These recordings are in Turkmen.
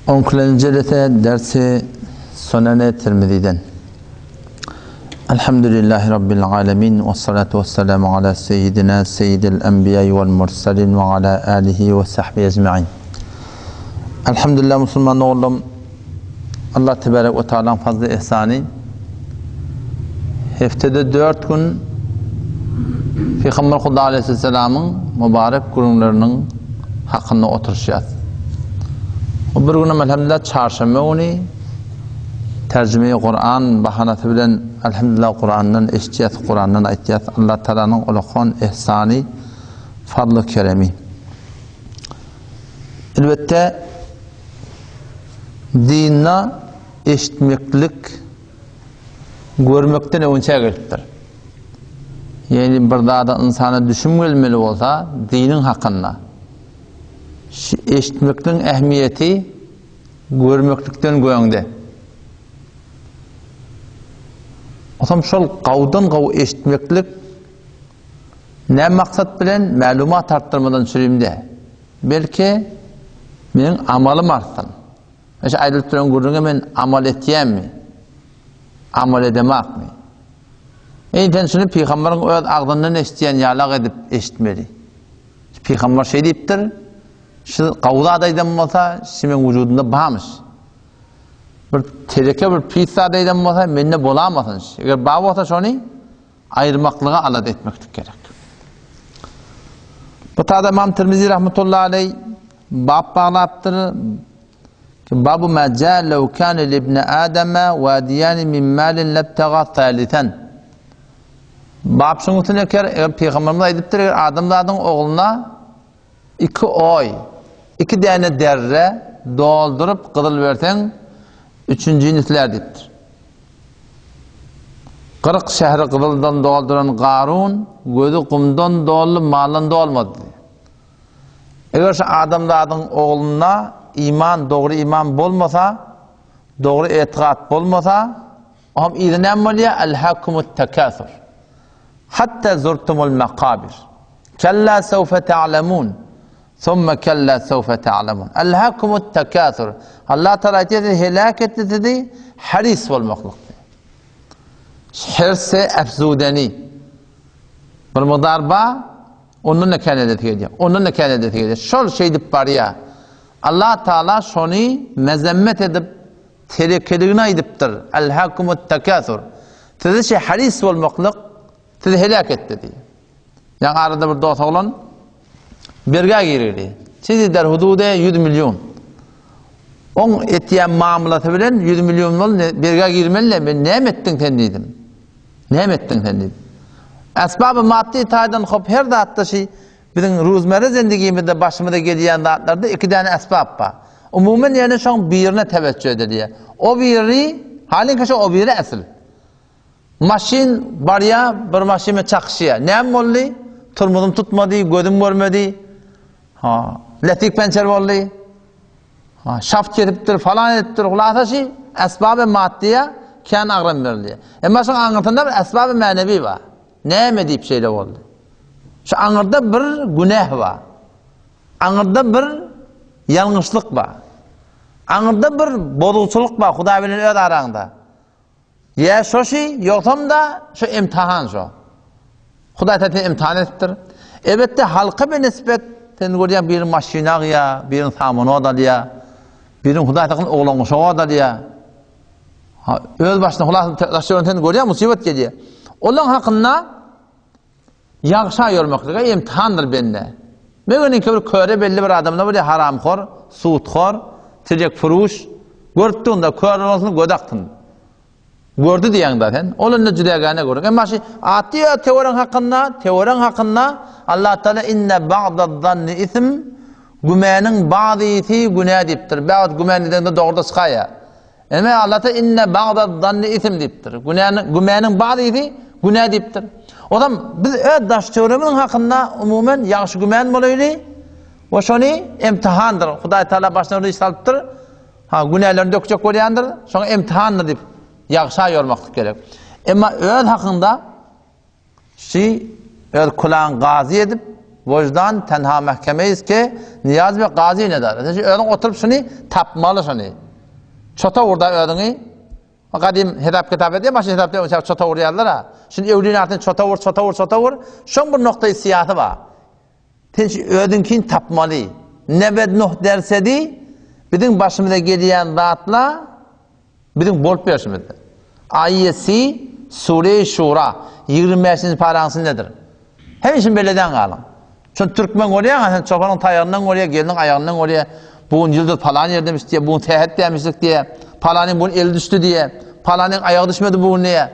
Onkilenji jelese dersi Sunene Tirmiziden. Elhamdülillahi Rabbil alemin ve salatu ve selamu ala seyyidina seyyidil enbiya vel mursalin ve ala alihi ve sahbihi ecma'in. Elhamdülillah musulman oğlum Allah tebarek ve teala'nın fazla ihsani heftede 4 gün Peygamber Huda aleyhisselamın mübarek gürrüňleriniň hakynda oturyşýas. O bir günem elhamdülillah çarşamba güni terjime-i Kur'an bahanasy bilen elhamdülillah Kur'andan eşitýäs, Kur'andan aýtýas. Allah Taalanyň ulakan ihsany, fazly keremi. Elbetde dinde eşitmeklik görmekden öňçä gelipdir. Ýagny bir zada ynsana düşüm gelmeli bolsa, diniň hakynda eşitmekligiň ähmiýeti görmeklikden göňde. Otam şol gawdan gaw eşitmeklik näme maksat bilen mälumat artdyrmadan çürimde. Belki meniň amalym artsyn. Şu aýdylyp duran gürrüňe men amal etýänmi? Amal edemakmy? Eý, sen şuny pygamberiň öz agzyndan eşitýän ýalak edip eşitmeli. Pygamber şeý diýipdir, şu gawy zat aýdan bolsa, şu meň wujudymda barmyş. Bir teleke bir pis zat aýdan bolsa, mende bolamasyn. Eger bar bolsa şony aýyrmaklyga alada etmeklik gerek. Bu tada Imam Tirmizi rahmetullahi aleyh bab baglapdyr. Babu ma ja lew kana li ibn adama wadiyan min malin labtaga thalithan. Bab şunuň üçin eker, eger Peygamberimiz aýdypdyr, eger adamzadyň ogluna iki oý, iki däne derre dolduryp gyzyl berseň, üçünjini islär diýipdir. 40 şähri gyzyldan dolduran Garun gözi gumdan doldy, maldan dolmady. Eger şu adamzadyň oglunda iman, dogry iman bolmasa, dogry etikat bolmasa, oňam yzy näme bolýar? Elhakumut tekasur. Hatta zurtumul makabir. Kella sawfa ta'lamun. Thumma kella sawfa ta'lamun. Elhakumut tekasur. Allah Taala aýtýar, helak etdi sizi haris bolmaklyk. Hirsi efzudeni. Bir mukdar ba, Ondan-da kän edesi gelýär. Ondan-da kän edesi gelýär. Şol şeýdip barýar. Allah Taala şony mezemmet edip, telekeligini aýdypdyr. Elhakumut tekasur. Sizi şe haris bolmaklyk sizi heläk etdi diýip. Ýaňy arada bir dost oglan bergä girdi. Çizi der hudude 100 million. Oň etýän mamlasy bilen 100 million bol bergä girmeli men näme etdiň sen diýdim. Näme etdiň sen diýip. Esbaby maddy taýdan hop her zatda şi biziň ruzmerre zendigimizde başymyza gelýän zatlarda iki däne esbap bar. Umuman ýöne şoň birine teweccüh edilýär. O biri, halyňky şo o biri esl. Maşyn barýar, bir maşyn bilen çakyşýar. Näme boldy? Turmuzym tutmady, gözüm görmedi. Ha, lastik pençer boldy. Ha, şaft kesipdir, falan edipdir. Hulasa şi esbaby maddyýa kän agram berilýär. Emma şoň aňyrsynda bir esbaby mänewi bar. Näme diýip şeýle boldy? Şu aňyrda bir günäh bar. Aňyrda bir ýalňyşlyk bar. Aňyrda bir bozugçylyk bar Hudaý bilen öz araňda. Ýa şo şi, ýogsam-da şo imtihan şo. Hudaý seni imtihan edipdir. Elbetde halka bir nisbet sen görýäň biri maşyn alýar, biri samonot alýar, biri Hudaý saklasyn oglan guşak alýar. Ha, öz başyna hulasy daş sen görýäň musibat gelýär. Olaň hakynda ýagşa ýörmeklige imtihandyr bende. Megeniňki bir köre belli bir adamda bolýar haramhor, suthor, tirýek furuş. Görüp durun-da kör bolsun göz aksyn. Gördi diýýäň-da sen. Ol indi jüdägäne görüň. Emma şu atdy ýa töwereň hakynda, töwereň hakynda Allah Taala inne ba'daz-zanni ism gümäniň bazysy günä diýipdir. Bäwt gümän diýende dogry-da çykaýar. Eme Allah Taala inne ba'daz-zanni ism diýipdir. Günäniň gümäniň bazysy günä diýipdir. Ozam biz öz daş töweregimiziň hakynda umuman ýagşy gümän bolaýly we şony imtihandyr. Hudaý Taala başyna bir iş salypdyr. Ha, günälerini dökjek bolýandyr, şoňa imtihandyr diýip, ýagşa ýormaklyk gerek. Emma öz hakyňda şi öz kulaň gazy edip, Wyždan tenha mähkemeýiz ki, Nyýaz be gazy nedar. Sen şu özüň oturyp şuny tapmaly şuny. Çota urda özüňi. Gadym hesap kitap edýär, maşyn hesap edýär, çota urýarlar-a. Şuny öwlin artyn çota ur, çota ur, çota ur. Şoň bir noktaýy syýasy bar. Sen şu özüňkini tapmaly. Nebed Nuh dersedi, biziň başymyza gelýän zatla Biziň bolup berşimizde. Aýesi Sure-i Şura, 25-nji paraň içindedir. Hemişe beleden galyň. Şol türkmen görýäň, sen çopanyň taýagyndan görýär, gelniň aýagyndan görýär. Bu gün ýyldyz palan ýerdemiş diýýär, bu gün sähet dämişlik diýýär. Palanyň bu gün eli düşdi diýýär. Palanyň aýagy düşmedi bu gün diýýär.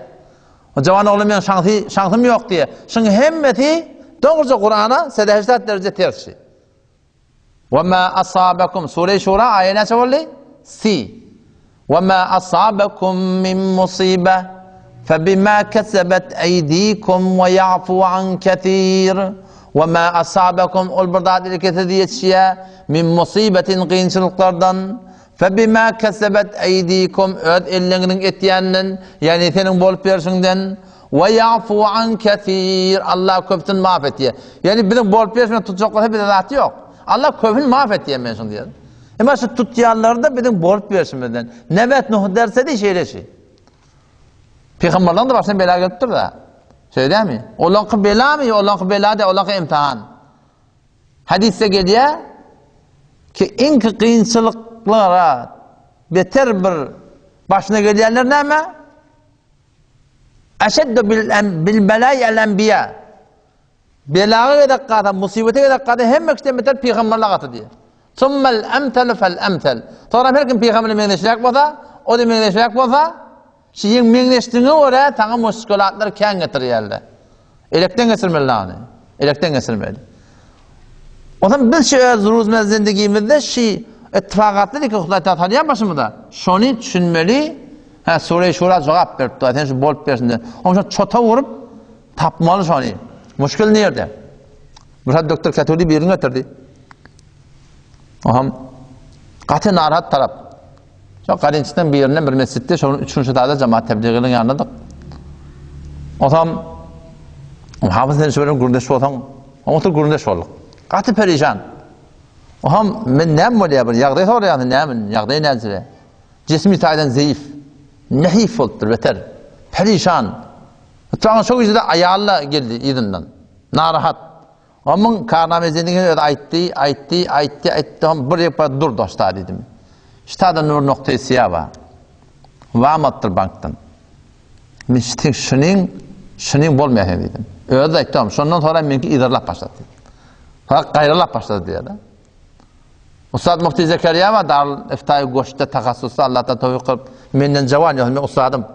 Jawan oglan meň şansy, şansym ýok diýýär. Şuň hemmesi dogruja Kurana 180 dereje ters. Ve ma asabekum Sure-i Şura aýa näçe boldy? Si. Ve ma asabekum min musibe fe bima kesebet eydikum ve ya'fu an kesir. Ve ma asabekum ol bir zat ilki sizi ýetişýär min musibetin kynçylyklardan fe bima kesebet eydikum öz elleňiziň etýäninden ýagny seniň bolup berşiňden We ýa'fu an kesir. Allah köpüsini maaf etýär. Ýagny biziň bolup berşimiz tutjak bolsa bize zat ýok. Allah köpüni maaf etýär men şuny diýýän. Emma şu tutýanlary da biziň bolup berşimizden. Nebet Nuh derse diý şeýle şi. Pygamberleň de başyna bela gelipdir da. Şeýle dämi? Olaňky belamy? Olaňky bela däl, olaňky imtihan. Hadysda gelýär ki, iň kynçylyklara beter bir başyna gelýänler näme? Eşeddu bil belai el enbiya. Belaga gezek galsa, musibete gezek galsa hemme kişiden beter pygamberler gaty diýýär. Summel emsel fel emsel. Soňra her kim pygambere meňzeşräk bolsa, o da meňzeşräk bolsa, şiň meňzeşdigiňe görä saňa muşkulatlar kän getirýärler. Elekden geçirmeli ony. Elekden geçirmeli. Ondan biz şu öz ruzmez zindigimizde şu ittifakatly ki Hudaý Taala salýan başymyza. Şony düşünmeli. Ha sure Şura jogap berip dur. Sen şu bolup bersin diye. Ondan çota vurup tapmaly şony. Muşkil nirde? Musa doktor Katuli birini getirdi. Oham gaty narahat tarap. Şo garinçiden birinden bir mesjitde şonuň üçünji tada jemaat tebliğiniň ýanyndadyk. Osam hafız sen şu bilen gürrüňdeş bolsaň, otur gürrüňdeş bolduk. Gaty perişan. Oham men näme bolýar bir ýagdaý soraýan näme ýagdaý näzire. Jismi taýdan zeýif. Nehif bolupdyr beter. Perişan. Soňra şo gijede aýal geldi yzyndan. Narahat. Omuň karnameziniňi özi aýtdy, aýtdy, aýtdy, aýtdy, hom bir ýepa dur dosta diýdim. Ştada nur nokta syýa bar. Wam atdyr bankdan. Men şitin şunyň, şunyň bolmaýar sen diýdim. Özi aýtdy, hom şondan sonra meňki yzarlap başlady diýdi. Sonra gaýralap başlady diýdi. Ussat Mufti Zekeriýa bar, Darul Iftaý goşda tahassusly Allahdan towfik kylyp, menden jawan ýok, men ussadym.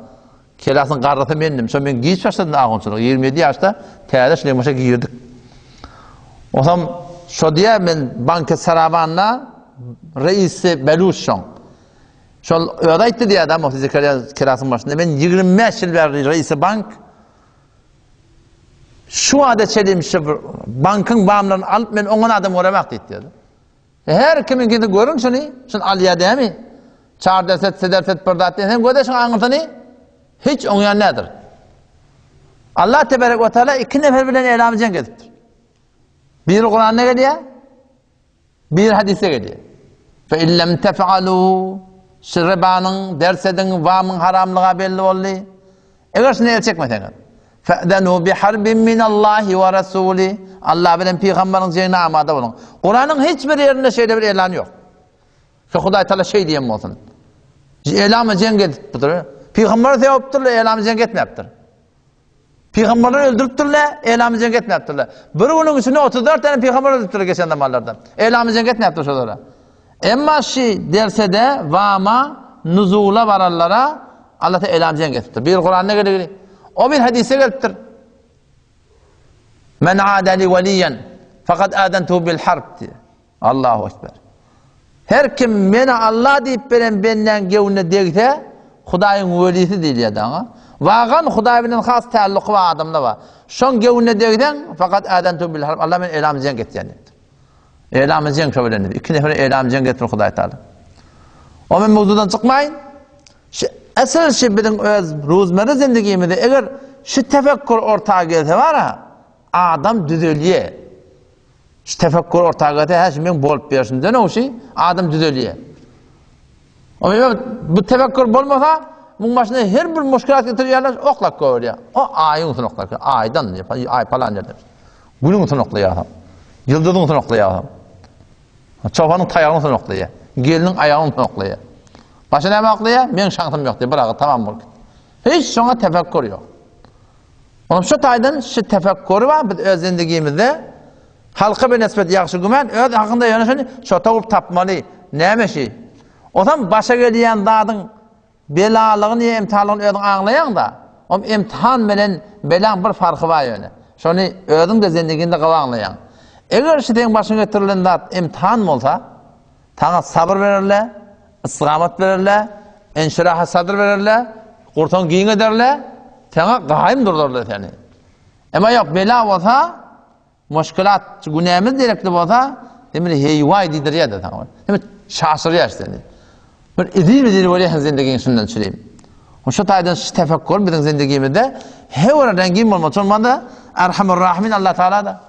Kelasyň garrysy mendim. Şo men giç başladym ahunçylyga. 27 ýaşda täze şlemoşa girdik. Osam şo diýä men banka Sarawanda reisi Beluş şoň. Şol özi aýtdy diýä da Mufti Zekeriýa kelasyň başynda men 25 ýyl bäri reisi bank şu wada çelim şu bankyň bamlaryny alyp men oňan adam göremek diýdi. Her kimiňkini görüň şuny, şuny alýar dämi? Çar derset, se derset bir zat diýen, sen göze şuň aňyrsyny hiç oňýan nädir? Allah tebarek we taala iki nefer bilen elamy jeň edipdir. Biri Kuranda gelýär, biri hadisde gelýär. Fe illem tef'alu şiribanyň, dersediň, wamyň haramlyga belli boldy. Eger şundan el çekmeseňiz, fe'zenu biharbin minallahi we rasuli, Allah bilen pygamberiň jeňine amada boluň. Kuranyň hiç bir ýerinde şeýle bir elan ýok. Ki Hudaý Taala şeý diýen bolsun. Elamy jeň edipdir. Pygamber sebäpdirler, elamy jeň etmepdir. Pygamberleri öldüripdirler, elamy jeň etmepdirler. Bir günüň içinde 34 tane pygamber öldüripdirler geçen zamanlarda. Elamy jeň etmepdir şolara. Emma şi dersede wama nuzula baranlara Allah Teala elam jeň etipdir. Bir Kuranda gelip, o bir hadise gelipdir. Men adali waliyan fakat adantu bil harb diye. Allahu ekber. Her kim meni Allah diýip beren benden gewne degse, Hudaýyň welisi diýilýär daňa. Wagan Hudaý bilen has täalluky bar adamda bar. Şoň gewne degseň, fakat adantu bil harb. Allah men elam jeň etýän diýipdir. Elamy jeň şo bilen dedi. Iki nefere elamy jeň getir Hudaý Taala. O men mowzudan çykmaýyn. Şu asyl şu biziň öz ruzmere zindigimizde eger şu tefekkur orta gelse bara adam düzelýär. Şu tefekkur orta gelse, hä, şu meň bolup berşimden ow şi, adam düzelýär. Oňa bu tefekkur bolmasa, muň başyna her bir muşkilat getirýärler, oklap goýberýär. O aýyň üstüne oklap, aýdan, aý palan ýerde. Günüň üstüne oklaýar. Ýyldyzyň üstüne oklaýar. Çopanyň taýagynyň üstüne oklaýar. Gelniň aýagynyň üstüne oklaýar. Başa näme oklaýar? Meň şansym ýok diýip, bir agy tamam bolup gitdi. Hiç şoňa tefekkur ýok. Onuň şu taýdan şu tefekkury bar biz öz zindigimizde halka bir nisbet ýagşy güman öz hakynda ýöne şony çota urup tapmaly. Näme şi? Osam başa gelýän zadyň belalygyny ýa imtihanlygyny özüň aňlaýaň-da. Om imtihan bilen belaň bir farky bar ýöne. Şony özüň-de zindiginde gowy aňlaýaň. Eger şu seň başyňa getirilen zat imtihan bolsa, Saňa sabyr bererler, istigamat bererler, enşiraha sadr bererler, gursagyňy giň ederler, saňa gaýym durdurlar seni. Emma ýok, bela bolsa, muşkilat, günämiz derekli bolsa, sen bir heýwaý diýdirýär-de saňa. Sen bir çaşyrýar seni. Bir izil-izil bolýar zindigiň şundan çürim. Şu taýdan şu tefekkur biziň zindigimizde her bir rengin bolmaly. Şonda Erhamur Rahimin Allah Taala da.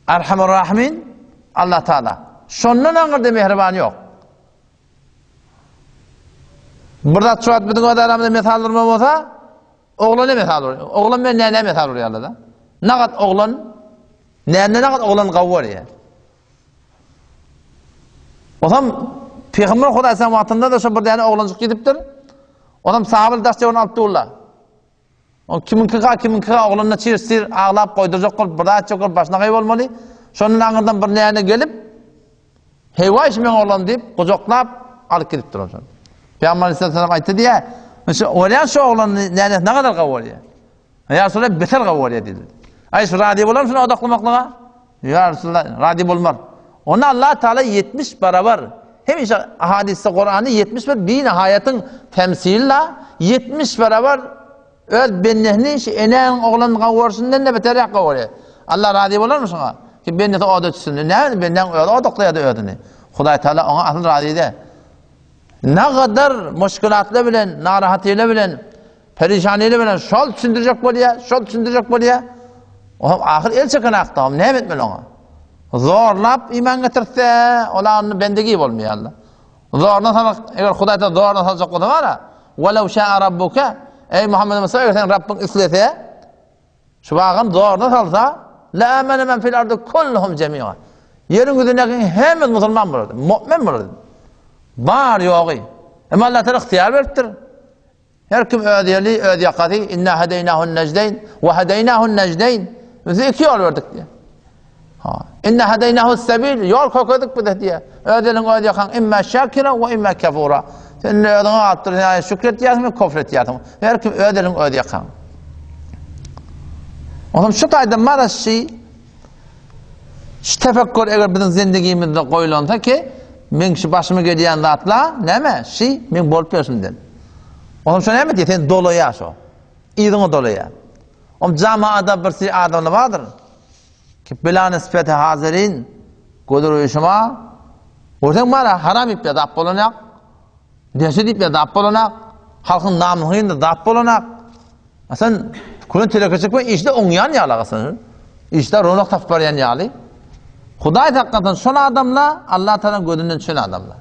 Erhamur Rahimin Allah Taala. Şondan aňyrda mähriban ýok. Bir zat şu wagt biziň öz aramyzda mesal urma bolsa, oglana mesal ur. Oglan bilen näne mesal urýarlar-da. Nagat oglan, näne nagat oglan gawy bolýar. Osam Peygamber Hudaý sen wagtynda da şo bir däne oglanjyk gidipdir. Onam sahabyl daş jewini alyp durlar. O kimiňki-ga, kimiňki-ga oglanyna çir-çir aglap goýdurjak bolup, bir zat etjek bolup başyna gaý bolmaly. Şondan aňyrdan bir näne gelip, Heý-waý, şu meň oglanym diýip, gujaklap alyp gidipdir ony. Pygamber aleyhisselam aýtdy diýýär, Şu bolýan şu oglanyny nänesi nägadar gawy bolýar? Ýa Resulallah, beter gawy bolýar diýdi. Aý, şu razy bolarmy şuny odaklamaklyga? Ýa Resulallah, razy bolmar. Onda Allah Taala 70 barabar hemişe hadysda Kuranda 71 binahaýatyň temsili 70 barabar öz bendesini şu enäniň oglan gawurşyndan da beterräk gawurýar. Allah razy bolarmy şuňa? Ki bendesi oda düşsün. Näme bendäň özi odaklaýardy özüni. Hudaý Taala oňa asyl razy däl. Nagadar muşkilatlar bilen, narahatlylar bilen Perişanili bilen şol düşündirjek bolýar, şol düşündirjek bolýar. Oňa ahyr el çeken akda, näme etmeli oňa? Zorlap iman getirse, ola onda bendegi bolmaýarlar. Zorla salak, eger Hudaý ta zorla saljak bolsa bara, "Walau şa'a rabbuka" Ey Muhammed Mustafa, eger sen Rabbiň islese, şu bagam zorla salsa, la amana men fil ardy kulluhum jemi'a. Ýeriň ýüzündäki hemme musulman bolardy, mu'min bolardy. Bar ýogy. Emma Allah Teala ygtyýar beripdir. Her kim öz ýeli, öz ýakasy, inna hedeýnahun nejdeýn, we hedeýnahun nejdeýn. Biz iki ýol berdik diýýär. Ha. Inna hedeýnahu sebil, ýol kökedik bize diýýär. Öz eliň, öz ýakaň, imma şakira we imma kafura. Sen indi özüňe galypdyr, sen şükür etýärsiň, kofr etýärsiň. Her kim öz eliň, öz ýakaň. Onuň şu taýda maraşy Şu tefekkür eger biziň zindigimizde goýlansa ki, meň şu başyma gelýän zatla näme? Şi meň bolup berşimden. Onuň şo näme diýýär? Sen dolaýar şo. Yzyňa dolaýar. Om jamaada bir si adamlar bardyr. Ki bila nispeti hazirin göz uruşuma görseň bara haram iýip ýa zap bolanak. Neşe diýip ýa zap bolanak. Halkyň namysyny zap bolanak. A sen küren telekeçilik bilen işde oňýan ýaly aga sen. Işde ronak tapyp barýan ýaly. Hudaý saklasyn şol adamlar Allah Taala gözünden düşen adamlar.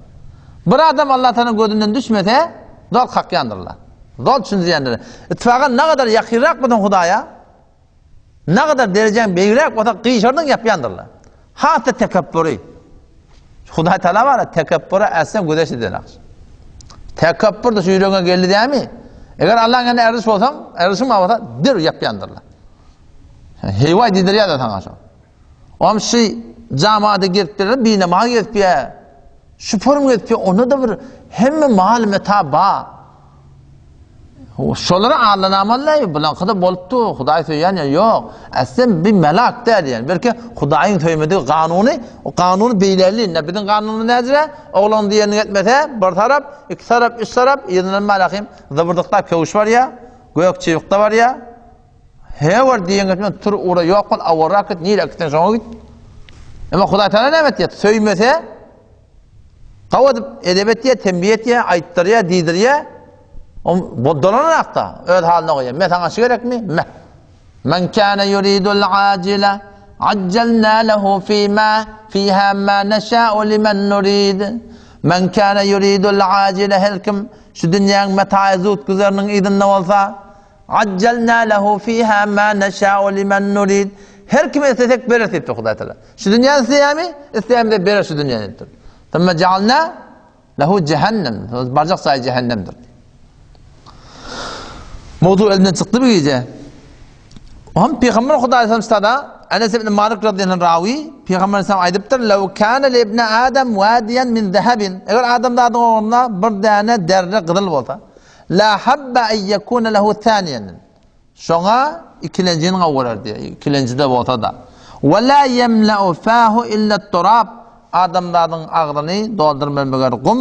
Bir adam Allah Taala gözünden düşmese, zol kakýandyrlar. Zol düşünýändir. Ittifaga ne kadar ýakynrak bolsaň Hudaýa, ne kadar derejäň beýigräk bolsa gyşardyň ýapýandyrlar. Has-da tekepbury. Hudaý Taala bar, tekepbura äsem göze şiden akş. Tekepbur da şu ýüregiňe geldi dämi? Eger Allah'ın ýanynda erdiş bolsaň, erdişiň bar bolsa, der ýapýandyrlar. Heýwaý diýdirýär-de saňa şo. Oňam şu jamada gezip ýör, binamaz gezip ýör. Şu form gezip ýör, onda-da bir hemme mal meta bar. Şolara aldanamaly, bulanky-da bolupdy, Hudaý söýýän ýa ýok. Äslem bir melak däl ýani. Belki Hudaýyň söýmedigi kanuny, o kanuny beýleli. Indi biziň kanunymyz näjire? Oglan diýenini etmese, bir tarap, iki tarap, üç tarap, yzyndan malahym zybyrdyklap köwüş barýar, gök çybykda barýar. He bir diýen etme, tur ura ýok bol, awarrak git, nirä gitseň şoňa git. Emma Hudaý Taala näme etýär? Söýmese, Gawy edip edep etýär, tembiýe etýär, aýtdyrýar, diýdirýär. O dolanakda öz halyna goýýar. Men saňa şu gerekmi? Meh. Men kana yuridul ajila. Ajjalna lehu fima fiha ma neşâ'u limen nurid. Men kâne yuridul acile her kim şu dünýäň metaýy zut güzeriniň yzynda bolsa, Ajjalna lehu fiha ma neşâ'u limen nurid. Her kime islesek bereris diýipdir Hudaý Tagala. Şu dünýäni isleýärmi? Isleýärmi berer şu dünýäni diýipdir. Thumma ja'alna Lehu cehennem. Barjak jaýy cehennemdir. Mowzu elinden çykdy bu gije. Hem Peygamber Hudaý sallam sada Enes ibn Malik radıyallahu anh rawi Peygamber sallam aýdypdyr: "Lew kana li ibn Adam wadiyan min zahabin." Eger adamzadyň ogluna bir däne derre gyzyl bolsa, la habba en yekuna lehu thaniyan. Şoňa ikilenjini gowurar diýýär, ikilenji-de bolsa-da. Ve la ýemle'u fahu illet-turab, adamzadyň agzyny doldurmaz meger gum.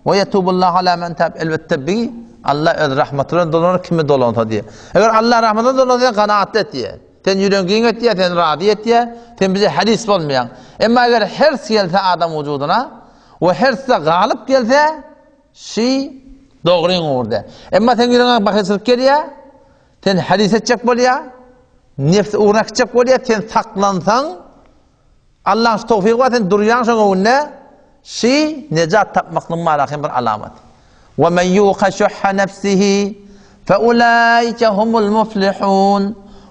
Ve ýetubullahu ala men tab, elbetde bi Alla öz rahmaty bilen dolanar kimi dolansa diýýär. Eger Alla rahmaty bilen dolansa sen kanaatly et diýýär. Sen ýüregiňi giň et diýýär, sen razy et diýýär. Sen bize haris bolmaýaň. Emma eger hers gelse adam wujudyna we hersde galyp gelse, Şi dogryň ugurda. Emma seň ýüregiňe bahylçylyk gelýär, sen hadys etjek bolýar, nefs ugruna gitjek bolýar, sen saklansaň, Allaň şu towfygy bar, sen durýaň şoň öňünde, şi nejat tapmaklygyň baraka bir alamat. Wa men yuqa şuhha nefsihi fe ulaika humul muflihun.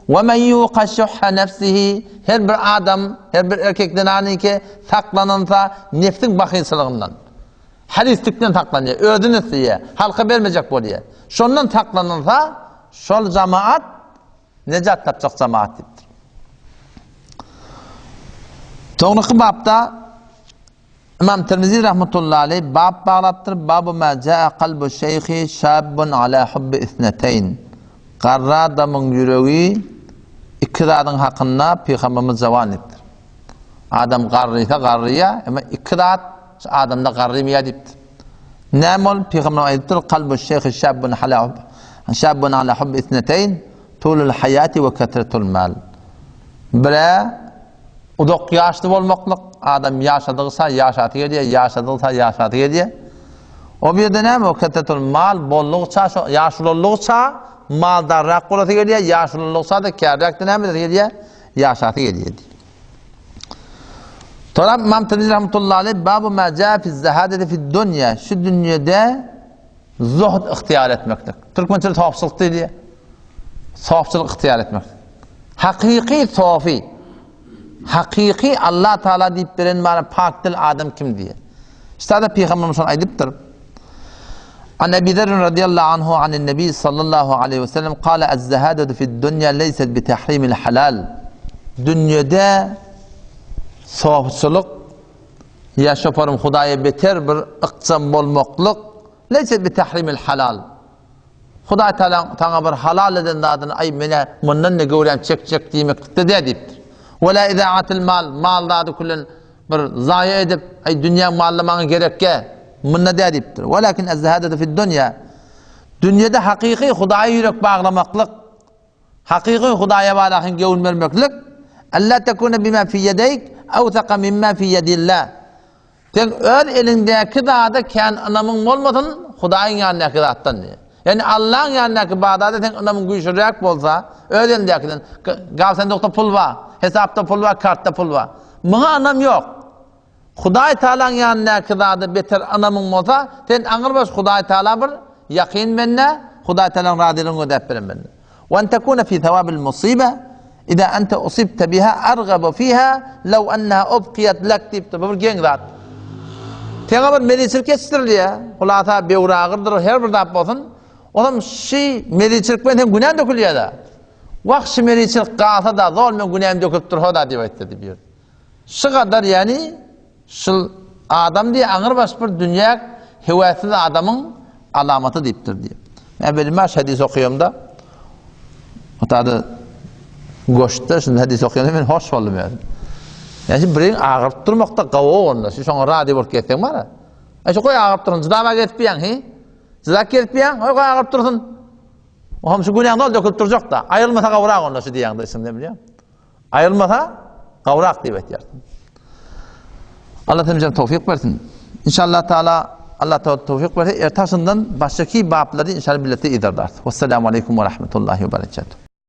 Wa men yuqa şuhha nefsihi her bir adam, her bir erkek zenanyňky saklanansa nefsiň bahylçylygyndan. Harislikden saklanýar, özüni isleýär, halka bermejek bolýar. Şondan saklanylsa, şol jamaat nejat tapjak jamaat diýipdir. Soňraky bapda Imam Tirmizi rahmetullahi aleyh bap baglapdyr. Babu ma jaa kalbu şeyhi şabun ala hubbi isneteyn. Garry adamyň ýüregi iki zadyň hakynda pygamberimiz jawan diýipdir. Adam garrysa garryýa, emma iki zat şu adamda garrymýa diýipdir. Näme ol? Pygamber aýdypdyr, Kalbu şeýhi şabbun hala şabbun ala hubbi isneteyn, tulul haýati we ketretul mal. Bire uzak ýaşly bolmaklyk, adam ýaşadygyça ýaşasy gelýär, ýaşadygyça ýaşasy gelýär. O bir ýerde näme? O ketretul mal boldugyça, şo ýaşulallygyça maldarrak bolasy gelýär, ýaşulallygyça-da kärräk-de näme edesi gelýär? Ýaşasy gelýär. Torap Imam Tirmizi rahmetullahi aleyh babu ma jaa fi zahadati fi dunya şu dünýede zuhd ygtyýar etmeklik. Türkmençe sofçylyk diýilýär. Sofçylyk ygtyýar etmek. Hakyky sofi hakyky Allah Taala diýip beren mana pak dil adam kim diýýär. Ştada Pygamberimiz şony aýdypdyr. An Ebi Zerr radiyallahu anhu anin Nebi sallallahu aleyhi ve sellem kâle ez-zehâdetu fid-dunya leyset bi tahrimil halal. Dünýede sofçylyk ýa şoparym Hudaýa beter bir ykjam bolmaklyk leyset bi tahrimil halal. Hudaý Taala saňa bir halal eden zadyny aý menä mundan ne göwräm çekjek diýmeklikde dä diýipdir. Wela izaatil mal mal zady külen Bir zaýa edip, aý dünýäň malyna maňa gerekge, munda dä diýipdir. Walakin ez-zahadatu fid-dunýa. Dünýede hakyky Hudaýa ýürek baglamaklyk, hakyky Hudaýa barahin göwün bermeklik, alla tekuna bima fi ýedeýk awsaka mimma fi ýedillah. Sen öz eliňdäki zada kän ynamyň bolmasyn, Hudaýyň ýanyndaky zatdan diýýär. Ýagny Allaň ýanyndaky bazarda seň ynamyň güýçliräk bolsa, öz eliňdäkiden, gap sandukda pul bar, hesapda pul bar, kartda pul bar. Muňa ynam ýok. Hudaý Tagalaň ýanyndaky zada beter ynamyň bolsa, sen aňrybaş Hudaý Tagala bir ýakyn bende, Hudaý Tagalaň razylygyny gözläp beren bende. Wa en tekuna fi thawabil musiba Iza ente usibte biha argabu fiha law enneha ubqiyat lek diýipdir. Bu bir geň zat. Saňa bir meliçilik ýetişdirilýär. Hulasa böwragyrdyr, her bir zat bolsun. Onam şi meliçilik bilen seň günäň dökülýär-de. Wah, şi meliçilik galsa-da, zol meň günäm dökülip dursa-da diýip aýtdy diýip ýör. Şu gadar ýagny Şul adam diýe aňrybaş bir dünýä höwäsiz adamyň alamaty diýipdir diýip. Men bilmän şu hadys okaýamda Otada goşda şunda hadys okaýanda men hoş boldum ýa. Ýa şu birin agyryp durmakda gawy onda. Şu şoňa razy bolup gezseň bara. Aý şu goý agyryp dursun. Jydaba gezip biýäň hi. Jydap gezip biýäň, goý agyryp dursun. Oham şu günäň dol dökülip durjak da. Aýrylmasa gawrak onda şu diýýäň-de içiňde bilýäň. Aýrylmasa gawrak diýip aýtýarsyň. Allah hemmämize towfik bersin. Inşallah Taala Allah Taala towfik berse ertaşyndan başgaky baplary inşallah birlikde yzarlarys. Wessalamu aleýkum we rahmetullahi we berekatuh.